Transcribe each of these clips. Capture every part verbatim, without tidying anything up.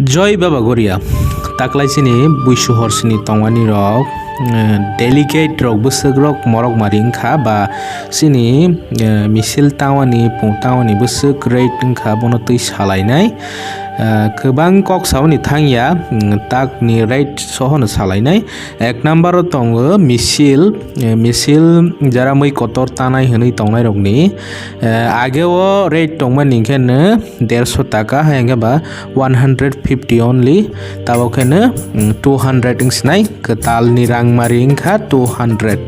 Joi Baba Goria, taklai chini buisu hor sini tongmani rok, eh, delegate rok bwswk rok morok mari wngkha ba chini, eh, misil tangwani pung tangwani bwswk rate wngkha bono twi salainai. Eh, kwbang kok sauni thangya, mm, takni rate sohono salainai. Ek number o tongo misil, eh, misil jara mui kotor tanai hwnwi tongnairokni, eh, ageo rate tongmani hinkhe no derso taka, hai hwnkhe ba one hundred fifty only, tabok khe no, mm, two hundred wngsinai, kwtalni rangmari wngkha two hundred.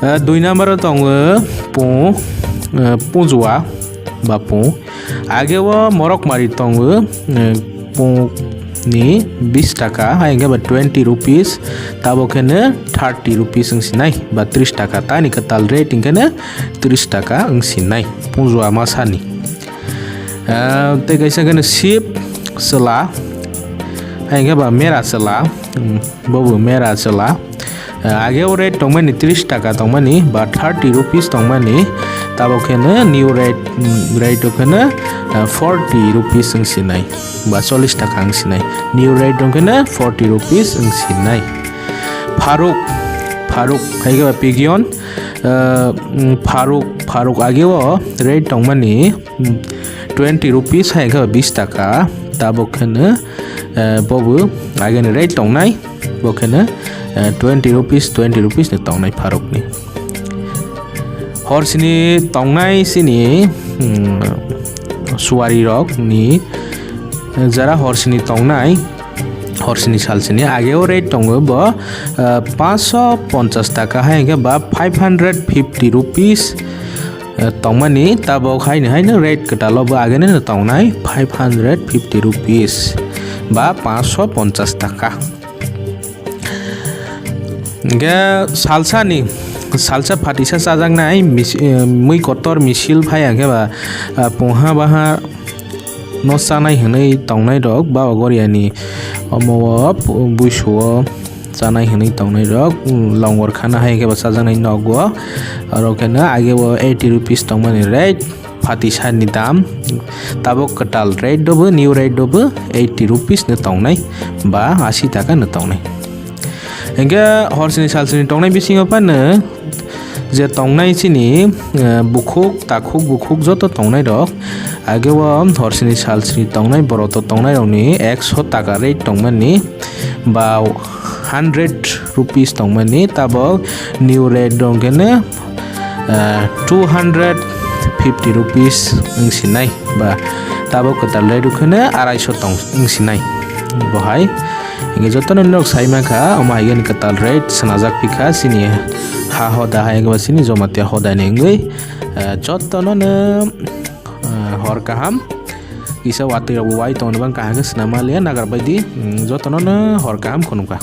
Eh, dui number o tongo pung, eh, punjua ba pung. Ageo morok mari tongo, eh, pung ni bis taka, hai hwnkhe ba twenty rupees, tabok khe no thirty rupees wngsinai ba tris taka. Tani kwtal rate hwnkhe no tris taka wngsinai punjua masani. Ah, tei kaisa khe no sip chwla, hai hwnkhe ba mera chwla, mm, bobo mera chwla. Ah, ageo rate tongmani tris taka tongmani ba thirty rupees tongmani, tabok khe no new rate, mm, rate o khe no, ah, forty rupees wngsinai ba chollish taka wngsinai. New rate o khe no forty rupees wngsinai. Pharuk, pharuk hai khe ba pigeon, ah, mm, pharuk, pharuk ageo rate tongmani, mm, twenty rupees hai khe ba bis taka, tabok khe no, eh, bobo ageni rate tongnai, bo khe no, eh, twenty rupees, twenty rupees ni tongnai pharukni. Hor sini tongnai chini, mm, suari rok ni, eh, jara hor sini tongnai, hor sini sal sini ageo rate tongo bo, eh, panchsho ponchas taka hai hwnkhe ba five hundred fifty rupees, eh, tongmani, tabok haino haino rate kwtalo bo agene no tongnai five hundred fifty rupees ba panchsho ponchas taka. Hwnkhe salsani, salsa phatisa chajaknai mis-, eh, mui kotor misil phai hwnkhe ba, ah, pungha baha no chanai hwnwi tongnai rok Baba Goriani omo o pu-, buisu o chanai hwnwi tongnai rok, mm, longor khana hai khe bo chajaknai nogo. Oro khe no age o eighty rupees tongmani rate, phatisani dam. Tabok kwtal rate do bo, new rate do bo eighty rupees no tongnai ba asi taka no tongnai. Hingke horsini salsini tongnai bisingo phano je tongnai chini, eh, bukhuk, takhuk, bukhuk joto tongnai rok. Age o horsini salsini tongnai borok to tongnai rokni ekso taka rate tongmani ba hundred rupees tongmani, tabok new rate rok hwnkhe no, ah, two hundred fifty rupees wngsinai ba tabok kwtal rate rok hwnkhe no araisho tong wngsinai. Bo hai hwnkhe jotono norok sai mankha, omo hai kwtal rate swnajak phikha chini ha hoda hai wngkha chini Jomatia hodani wngwi, ah, jotono no, ah, hor kaham. Kisa watwi rok bo wai tongni bang kaham khe swnam manliya nagar baidi, mm, jotono no hor kaham khunukha.